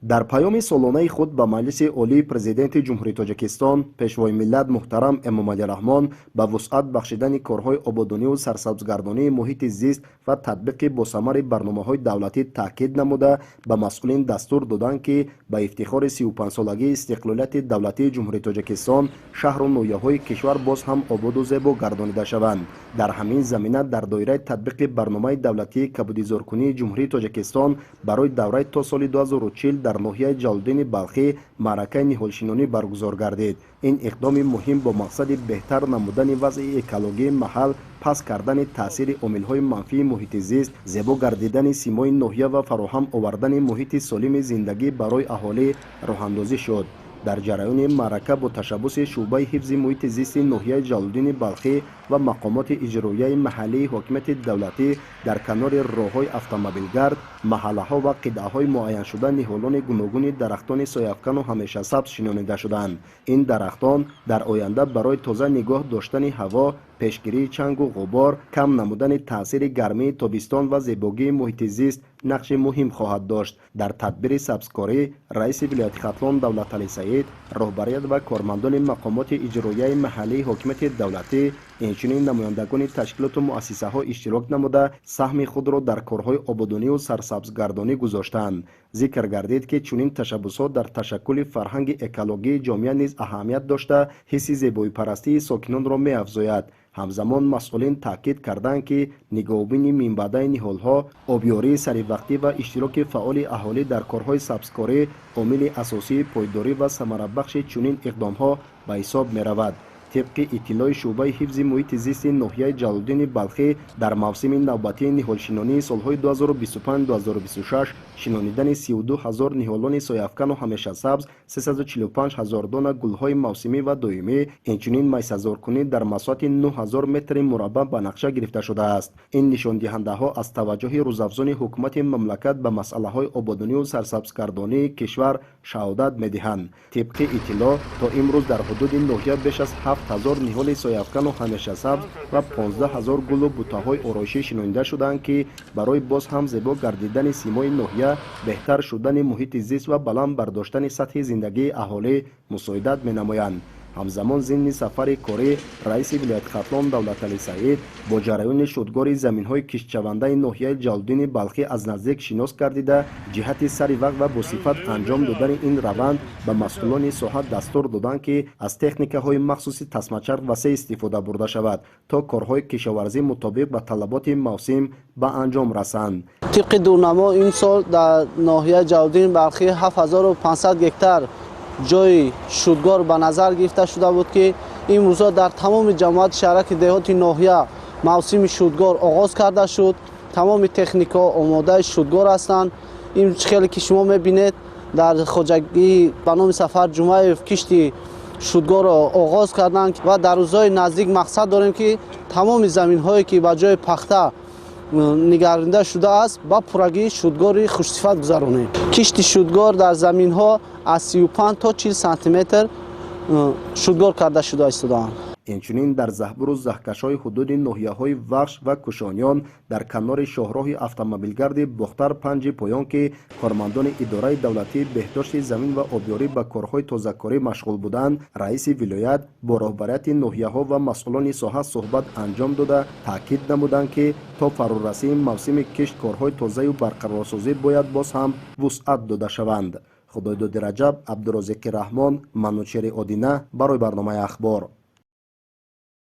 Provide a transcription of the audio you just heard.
Дар паёми солонаи худ ба Маҷлиси Олии Президенти Ҷумҳурии Тоҷикистон Пешвои миллат муҳтарам Эмомалӣ Раҳмон ба вусъат бахшидани корҳои ободониву сарсабзгардонии муҳити зист ва татбиқи босамари барномаҳои давлатӣ таъкид намуда, ба масъулин дастур доданд, ки ба ифтихори 35-солагии истиқлолияти давлатии Ҷумҳурии Тоҷикистон шаҳру ноҳияҳои кишвар боз ҳам ободу зебо гардонида шаванд. Дар ҳамин замина, дар доираи татбиқи барномаи давлатии кабудизоркунии Ҷумҳурии Тоҷикистон барои давраи то соли 2040 дар ноҳияи Ҷалолиддини Балхӣ маъракаи ниҳолшинонӣ баргузор гардид. Ин иқдоми муҳим бо мақсади беҳтар намудани вазъи экологии маҳал, паст кардани таъсири омилҳои манфии муҳити зист, зебо гардидани симои ноҳия ва фароҳам овардани муҳити солими зиндагӣ барои аҳолӣ роҳандозӣ шуд. Дар ҷараёни маърака бо ташаббуси шӯъбаи ҳифзи муҳити зисти ноҳияи Ҷалолиддини Балхӣ ва мақомоти иҷроияи маҳаллии ҳокимияти давлатӣ дар канори роҳҳои автомобилгард, маҳаллаҳо ва қитъаҳои муайяншуда ниҳолони гуногуни дарахтони сояафкану ҳамешасабз шинонида шуданд. Ин дарахтон дар оянда барои тоза нигоҳ доштани ҳаво, пешгирии чангу ғубор, кам намудани таъсири гармии тобистон ва зебогии муҳити зист нақши муҳим хоҳад дошт. Дар тадбири сабзкорӣ раиси вилояти Хатлон Давлаталӣ Саид, роҳбарият ва кормандони мақомоти иҷроияи маҳаллии ҳокимияти давлатӣ, инчунин намояндагони ташкилоту муассисаҳо иштирок намуда, саҳми худро дар корҳои ободониву сарсабзгардонӣ гузоштанд. Зикр гардид, ки чунин ташаббусҳо дар ташаккули фарҳанги экологии ҷомеа низ аҳамият дошта, ҳисси зебоипарастии сокинонро меафзояд. Ҳамзамон масъулин таъкид карданд, ки нигоҳубини минбаъдаи ниҳолҳо, обёрии саривақтӣ ва иштироки фаъоли аҳолӣ дар корҳои сабзкорӣ омили асосии пойдорӣ ва самарабахши чунин иқдомҳо ба ҳисоб меравад. Тибқи иттилои шӯъбаи ҳифзи муҳити зисти ноҳияи Ҷалолиддини Балхӣ, дар мавсими навбатии ниҳолшинонии солҳои 2025-2026 шинонидани 32 ҳазор ниҳолони сояафкану ҳамешасабз, 345 ҳазор дона гулҳои мавсимӣ ва доимӣ, инчунин майсазоркунӣ дар масоҳати 9 ҳазор метри мураббаъ ба нақша гирифта шудааст. Ин нишондиҳандаҳо аз таваҷҷӯҳи рӯзафзуни ҳукумати мамлакат ба масъалаҳои ободониву сарсабзгардонии кишвар шаҳодат медиҳанд. Тибқи иттилоъ, то имрӯз дар ҳудуди ноҳия беш аз 7 ҳазор ниҳоли сояафкану ҳамешасабз ва 15 ҳазор гулу бутаҳои ороишӣ шинонида шудаанд, ки барои боз ҳам зебо гардидани симои ноҳия, беҳтар шудани муҳити зист ва баланд бардоштани сатҳи зиндагии аҳолӣ мусоидат менамоянд. Ҳамзамон, зимни сафари корӣ раиси вилояти Хатлон Давлаталӣ Саид бо ҷараёни шудгори заминҳои киштшавандаи ноҳияи Ҷалолиддини Балхӣ аз наздик шинос гардида, ҷиҳати сари вақт ва босифат анҷом додани ин раванд ба масъулони соҳа дастур доданд, ки аз техникаҳои махсуси тасмачарх васеъ истифода бурда шавад, то корҳои кишоварзӣ мутобиқ ба талаботи мавсим ба анҷом расанд. Тибқи дурнамо, имсол дар ноҳияи Ҷалолиддини Балхӣ 7500 гектар ҷои шудгор ба назар гирифта шуда буд, ки имрӯзҳо дар тамоми ҷамоати шаҳраки деҳоти ноҳия мавсими шудгор оғоз карда шуд. Тамоми техникаҳо омодаи шудгор ҳастанд. Ин хеле ки шумо мебинед, дар хоҷагии ба номи Сафар Ҷумаев кишти шудгорро оғоз карданд ва дар рӯзҳои наздик мақсад дорем, ки тамоми заминҳое, ки ба ҷои пахта нигаронида шудааст, ба пуррагӣ шудгори хушсифат гузаронем. Кишти шудгор дар заминҳо аз 35 то 40 сантиметр шудгор карда шуда истодаанд. Инчунин дар заҳбуру заҳкашҳои ҳудуди ноҳияҳои Вахш ва Кушониён, дар канори шоҳроҳи автомобилгарди Бохтар Панҷи Поён, ки кормандони Идораи давлатии беҳдошти замин ва обёрӣ ба корҳои тозакорӣ машғул буданд, раиси вилоят бо роҳбарияти ноҳияҳо ва масъулони соҳа суҳбат анҷом дода, таъкид намуданд, ки то фарорасии мавсими кишт корҳои тозаю барқарорсозӣ бояд боз ҳам вусъат дода шаванд. Худойдоди Раҷаб, Абдурозиқи Раҳмон, Манучери Одина барои барномаи «Ахбор».